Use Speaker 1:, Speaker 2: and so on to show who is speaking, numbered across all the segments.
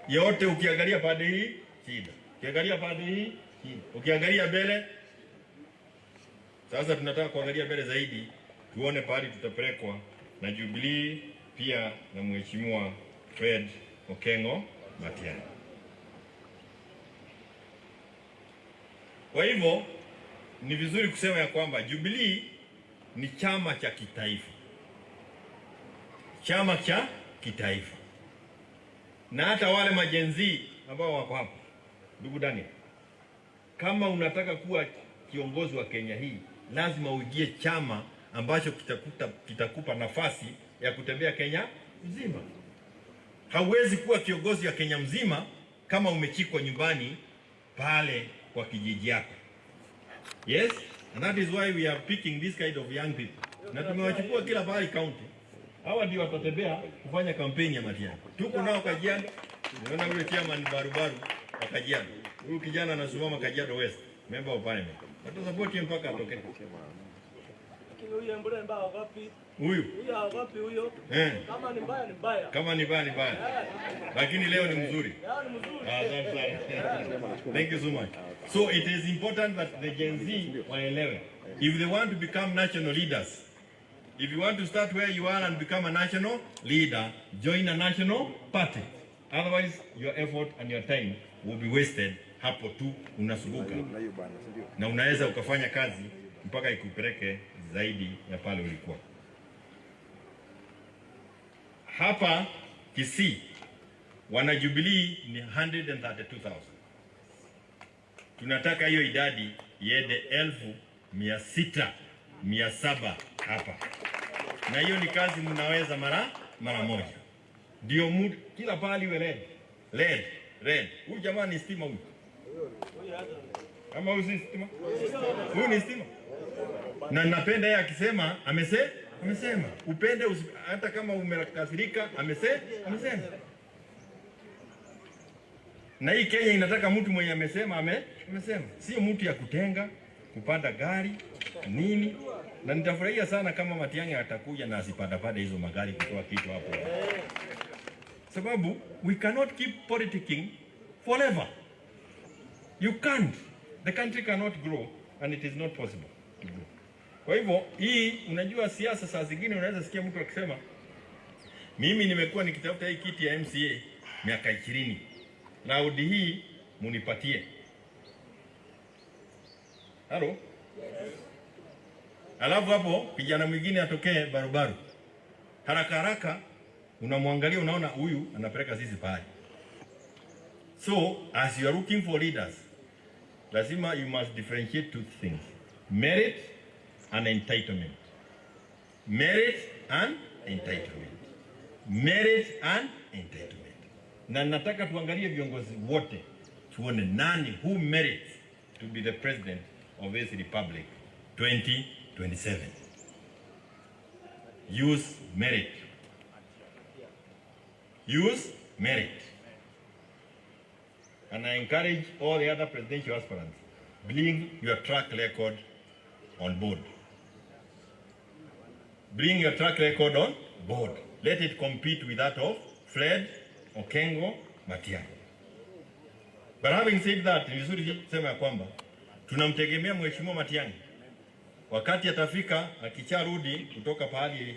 Speaker 1: Yote ukiangalia pande hii shida, ukiangalia pande hii shida, ukiangalia mbele. Sasa tunataka kuangalia mbele zaidi, tuone pahali tutapelekwa na Jubilee pia na Mheshimiwa Fred Okengo Matiang'i. Kwa hivyo ni vizuri kusema ya kwamba Jubilee ni chama cha kitaifa, chama cha kitaifa. Na hata wale ma-Gen Z ambao wako hapa, ndugu Daniel, kama unataka kuwa kiongozi wa Kenya hii, lazima uingie chama ambacho kitakupa nafasi ya kutembea Kenya mzima. Hauwezi kuwa kiongozi wa Kenya mzima kama umechikwa nyumbani pale kwa kijiji yako. Yes, and that is why we are picking this kind of young people. Na tumewachukua kila pahali county. Hawa ndio watatembea kufanya kampeni ya Matiang'i. Tuko nao Kajiado. Unaona yule chairman barubaru wa Kajiado. Huyu kijana anasimama Kajiado West, member of parliament. Watasupport mpaka atoke.
Speaker 2: Lakini huyu mbona mbaya wapi?
Speaker 1: Huyu.
Speaker 2: Huyu wapi huyo? Kama ni mbaya ni mbaya.
Speaker 1: Kama ni mbaya ni mbaya. Lakini leo ni mzuri.
Speaker 2: Leo ni mzuri.
Speaker 1: Asante sana. Thank you so much. So it is important that the Gen Z waelewe. If they want to become national leaders, if you want to start where you are and become a national leader, join a national party. Otherwise, your effort and your time will be wasted hapo tu unasuguka. Na unaweza ukafanya kazi mpaka ikupeleke zaidi ya pale ulikuwa. Hapa Kisii wana Jubilee ni 132,000. Tunataka hiyo idadi iende elfu mia sita, mia saba hapa. Na hiyo ni kazi mnaweza mara moja. Ndio kila pahali iwe red. Red, red. Huyu jamaa ni stima huyu. Ama huyu si stima? Huyu ni stima. Na napenda yeye akisema, amesema. Upende hata kama umekasirika, amesema. Na hii Kenya inataka mtu mwenye amesema, amesema. Sio mtu ya kutenga, kupanda gari, nini. Na nitafurahia sana kama Matiang'i atakuja na asipandapande hizo magari kutoa kitu hapo. Sababu we cannot keep politicking forever. You can't. The country cannot grow and it is not possible to grow. Kwa hivyo hii, unajua siasa saa zingine unaweza sikia mtu akisema mimi nimekuwa nikitafuta hii kiti ya MCA miaka 20. Raundi hii munipatie. Halo? Yes. Alafu hapo kijana mwingine atokee barubaru. Haraka haraka unamwangalia unaona huyu anapeleka sisi pahali. So as you are looking for leaders, lazima you must differentiate two things. Merit and entitlement. Merit and entitlement. Merit and entitlement. Na nataka tuangalie viongozi wote, tuone nani who merits to be the president of this republic 2027. Use merit. Use merit. And I encourage all the other presidential aspirants, bring your track record on board. Bring your track record on board. Let it compete with that of Fred Okengo Matiang'i. But having said that, ni vizuri kusema ya kwamba tunamtegemea Mheshimiwa Matiang'i. Wakati atafika akicharudi kutoka pahali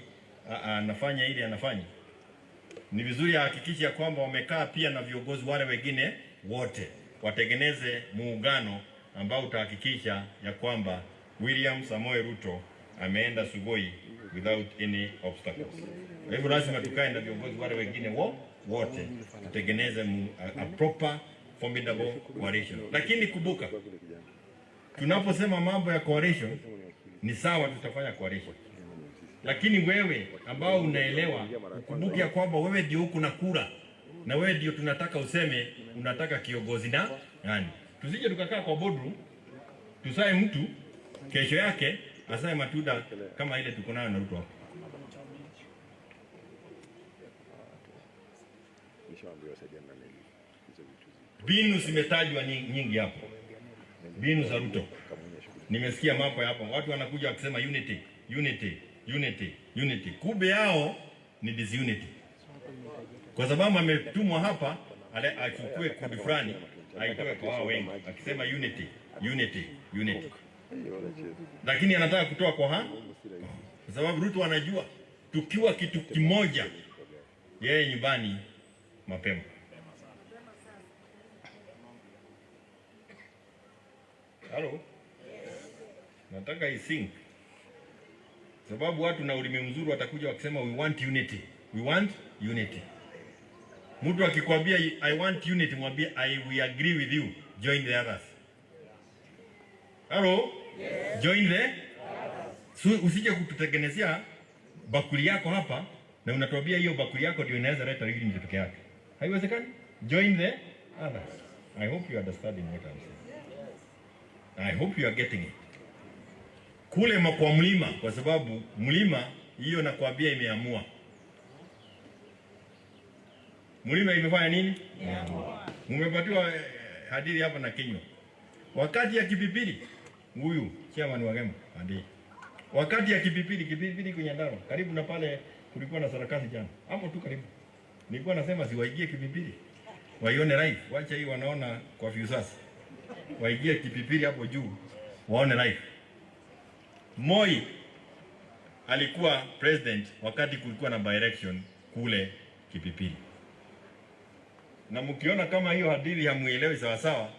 Speaker 1: anafanya ile anafanya, ni vizuri ahakikishe ya kwamba wamekaa pia na viongozi wale wengine wote, watengeneze muungano ambao utahakikisha ya kwamba William Samoei Ruto ameenda Sugoi without any obstacles. Kwa hivyo lazima tukae na viongozi wale wengine wote tutengeneze a proper formidable coalition. Lakini kumbuka, tunaposema mambo ya coalition ni sawa, tutafanya coalition, lakini wewe ambao unaelewa, ukumbuke ya kwamba wewe ndio uko na kura na wewe ndio tunataka useme unataka kiongozi na nani. Tusije tukakaa kwa boardroom tusae mtu kesho yake asae matunda kama ile tuko nayo na Ruto hapo. Mbinu zimetajwa nyingi hapo, mbinu za Ruto. Nimesikia mambo hapo, watu wanakuja wakisema unity, unity, unity, unity. Kumbe yao ni disunity, kwa sababu ametumwa hapa achukue kundi fulani aitoe kwa hao wengi, akisema unity, unity, unity, lakini anataka kutoa kwa ha, kwa sababu Ruto anajua tukiwa kitu kimoja, yeye nyumbani mapema. Halo, nataka isink, sababu watu na ulimi mzuri watakuja wakisema we want unity, we want unity. Mtu akikwambia I want unity, mwambie I we agree with you, join the others. Halo? Yes. Join the others. So, usije kututengenezea bakuli yako hapa na unatuambia hiyo bakuli yako ndio inaweza leta unity peke yake. Haiwezekani. Join the others. I hope you understanding what I'm saying. I hope you are getting it. Kule kwa mlima, kwa sababu mlima hiyo nakwambia imeamua. Mlima imefanya nini? Mmepatiwa hadithi hapa na kinywa. Wakati ya Kipipiri, huyu chairman wa Gema, hadi. Wakati ya Kipipiri, Kipipiri kwenye Nyandarua, karibu na pale kulikuwa na sarakasi jana. Hapo tu karibu. Nilikuwa nasema siwaingie Kipipiri. Waione live. Wacha hii wanaona kwa Viusasa. Waingie Kipipiri hapo juu, waone live. Moi alikuwa president wakati kulikuwa na by-election kule Kipipiri. Na mkiona kama hiyo hadithi hamuelewi sawa sawa,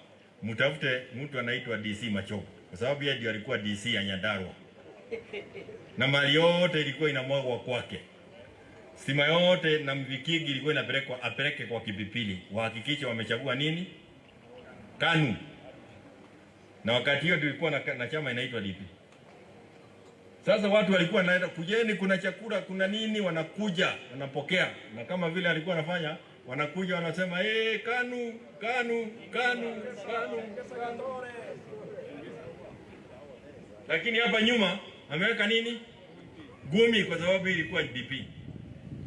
Speaker 1: mtafute mtu anaitwa DC Machogo, kwa sababu yeye ndiye alikuwa DC ya Nyandarua. Na mali yote ilikuwa inamwagwa kwake. Stima yote na mvikigi ilikuwa inapelekwa apeleke kwa Kipipiri, wahakikishe wamechagua nini? KANU. Na wakati hiyo tulikuwa na chama inaitwa DP. Sasa watu walikuwa wanaenda kujeni, kuna chakula, kuna nini, wanakuja, wanapokea. Na kama vile alikuwa anafanya, wanakuja wanasema, "Hey, KANU, KANU, KANU, KANU, KANU." Lakini hapa nyuma ameweka nini? Gumi, kwa sababu ilikuwa DP.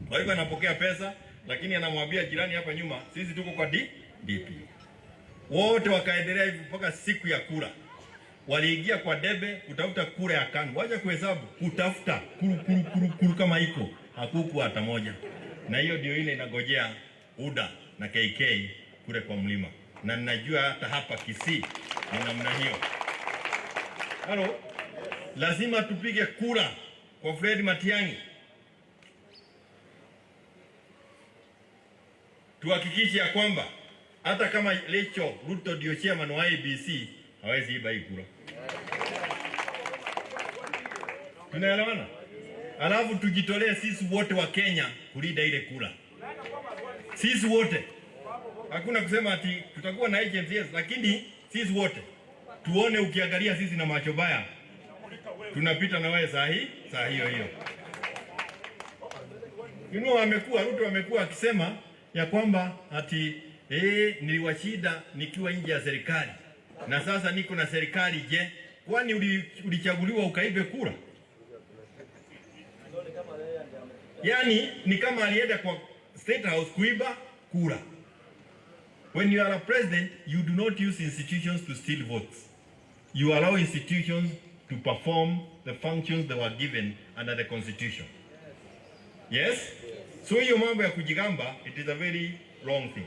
Speaker 1: Kwa hivyo anapokea pesa, lakini anamwambia jirani hapa nyuma, sisi tuko kwa DP. Wote wakaendelea hivi mpaka siku ya kura. Waliingia kwa debe kutafuta kura ya KANU. Wacha kuhesabu, kutafuta kuru kuru kuru kuru kama iko, hakukuwa hata moja. Na hiyo ndio ile inagojea UDA na KK kule kwa mlima. Na ninajua hata hapa Kisii ni namna hiyo. Halo, lazima tupige kura kwa Fred Matiang'i. Tuhakikishe ya kwamba hata kama Rachel Ruto ndio chairman wa IEBC, hawezi iba hii kura. Tunaelewana? Alafu tujitolee sisi wote wa Kenya kulinda ile kura. Sisi wote. Hakuna kusema ati tutakuwa na agents, yes, lakini sisi wote. Tuone ukiangalia sisi na macho baya, tunapita na wewe saa hii, saa hiyo hiyo. You know, amekuwa Ruto amekuwa akisema ya kwamba ati niliwashinda nikiwa nje ya serikali na sasa niko na serikali. Je, kwani ulichaguliwa ukaibe kura? Yani ni kama alienda kwa State House kuiba kura. When you are a president, you do not use institutions to steal votes. You allow institutions to perform the functions they were given under the constitution. Yes? So hiyo mambo ya kujigamba, it is a very wrong thing.